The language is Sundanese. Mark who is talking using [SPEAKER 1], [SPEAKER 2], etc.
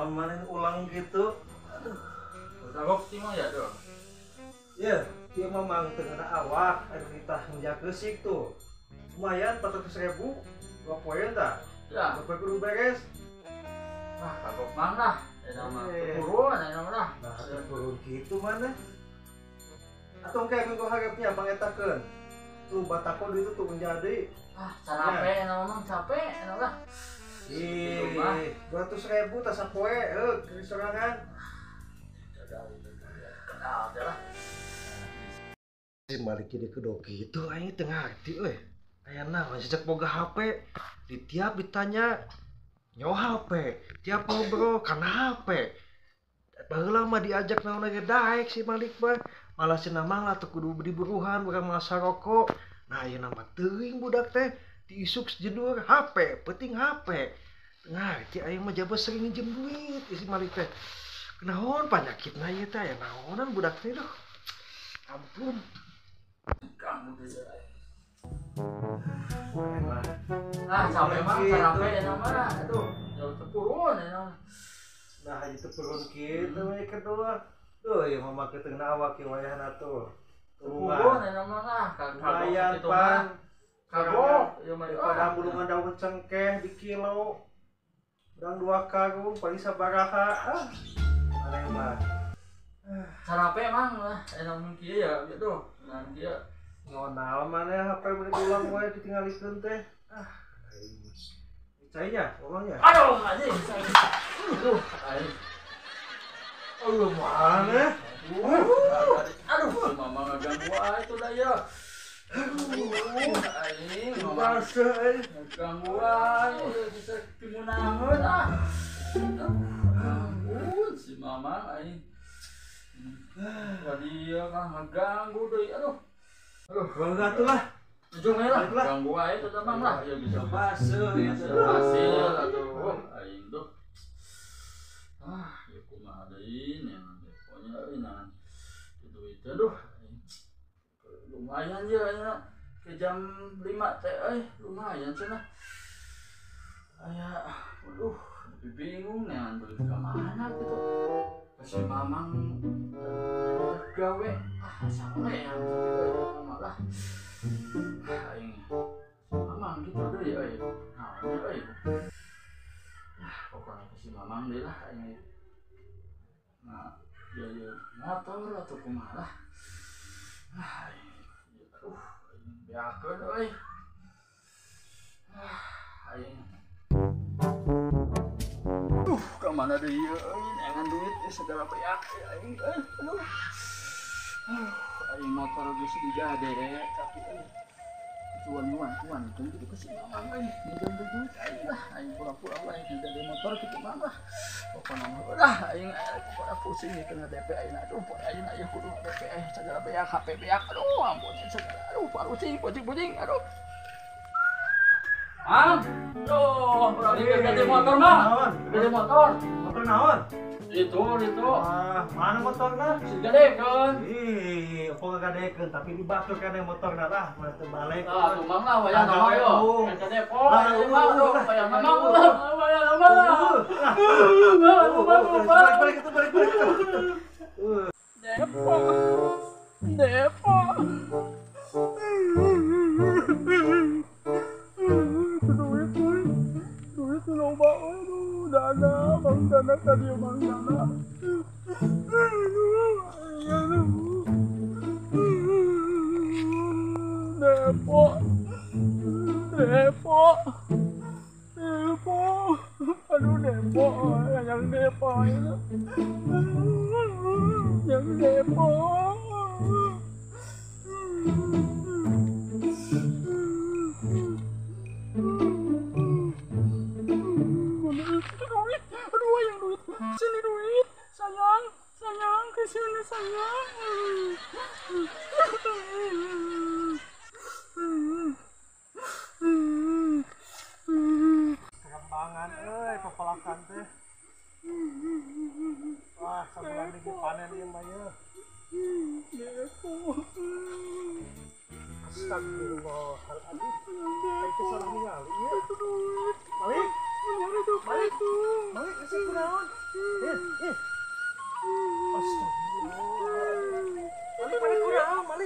[SPEAKER 1] Naon maneh ulang gitu. Aduh.
[SPEAKER 2] Kagok sih mah ya tuh.
[SPEAKER 1] Ya, dia memang tengah awak aduh kita ngeja kesik tuh. Lumayan 400.000 dua poin dah.
[SPEAKER 2] Ya,
[SPEAKER 1] dua poin kudu beres.
[SPEAKER 2] Wah, kagok mang lah. Eta mah turun, eta mah lah.
[SPEAKER 1] Nah, turun gitu mana? Atau kayak minggu harapnya pangetakeun. Tuh batako duit itu tuh menjadi.
[SPEAKER 2] Ah, capek eta mah capek eta lah.
[SPEAKER 1] Ih, 200.000 tas sapoe heuh sorangan.
[SPEAKER 2] Kenal lah.
[SPEAKER 1] Balik jadi ke doki itu aing teu ngarti euy. Aya naon sejak boga HP, di tiap ditanya nyo HP, tiap ngobrol kana HP. Baheula mah diajak naon ge daek si Malik mah, malah cenah mah lah teu kudu diburuhan urang masa rokok. Nah ayeuna mah teuing budak teh diisuk sejedur HP, penting HP. Teu ngarti aing mah jaba sering nginjem duit si Malik teh. Kunaon panyakitna ieu teh aya naonan budak teh duh. Ampun.
[SPEAKER 2] Kamu tuh ah capek mah capek ya nama aduh jauh tepurun ya
[SPEAKER 1] nah itu turun kitu we kedua tuh ya mama ke tengah awak ki wayahna tuh
[SPEAKER 2] turun ya nama lah
[SPEAKER 1] lumayan pan
[SPEAKER 2] kagok ya mah
[SPEAKER 1] pada bulungan daun cengkeh di kilo urang 2 karung paling sabaraha ah maneh mah
[SPEAKER 2] capek mang lah emang kieu ya aduh nah kieu
[SPEAKER 1] ngonal mana HP beli ulang wae ditinggalikeun teh ah aing cainya ngomongnya
[SPEAKER 2] aduh anjing aduh aing
[SPEAKER 1] aduh mana
[SPEAKER 2] aduh mama ngaganggu wae itu dah ya aduh aing mama ngaganggu wae bisa timunangeun ah ampun si mama aing wah dia kan ngaganggu deui aduh. Aduh,
[SPEAKER 1] bangga tuh lah.
[SPEAKER 2] Ujungnya lah, ganggu aja tuh teman lah. Ya bisa
[SPEAKER 1] baseuh ya.
[SPEAKER 2] Hasil atuh. Aing tuh. Ah, ya kumaha deui nya. Pokoknya euy nah. Duit aduh. Lumayan ya nya. Ke jam 5 teh euy, lumayan cenah. Aya, aduh, lebih bingung nih duit ke mana gitu. Si Mamang gawe ah sama yang tapi mama lah aing si Mamang gitu deh euy nah euy ah pokoknya ke si Mamang deh lah aing nah dia motor atau kumaha lah ah aduh beakeun euy ah aing kemana deh ya, jangan duit segala beak, aing, aduh, aing motor geus digade, tapi cuan tuan gitu ke si Mamang, aing minjem duit, aing lah, aing pura-pura lah, aing gade motor gitu Mamang lah, pokoknya lah, aing pokoknya pusing nih kena DP, aing aduh, pokoknya aing ayo kudu DP, aing segala beak, HP beak, aduh, ampun, segala, aduh, pusing, pusing, aduh. Am, tuh, berarti ganti motor mah, ganti motor,
[SPEAKER 1] motor naon?
[SPEAKER 2] Itu.
[SPEAKER 1] Ah, mana motorna?
[SPEAKER 2] Si gadekeun.
[SPEAKER 1] Ih, kok gadekeun, tapi dibatur kan motorna lah, mana teu balik.
[SPEAKER 2] Ah, tuh mang lah, wayah nama yo. Ke Depok, wayah mamang lah, wayah nama lah.
[SPEAKER 1] Balik itu, balik.
[SPEAKER 2] Depok. Duit loba aduh dana bang dana tadi bang dana aduh Depok aduh Depok yang Depok itu yang Depok. Aduh, yang duit, sini duit, sayang, sayang, ke sini sayang.
[SPEAKER 1] Kembangan, pepelakan teh. Wah, sebulan lagi panen ieu mah ye. Astagfirullahaladzim. Itu salah ningali ieu. Malik,
[SPEAKER 2] itu
[SPEAKER 1] Malik. Malik kasih kunaon? Eh, eh. Astagfirullah. Malik mana kunaon, Malik?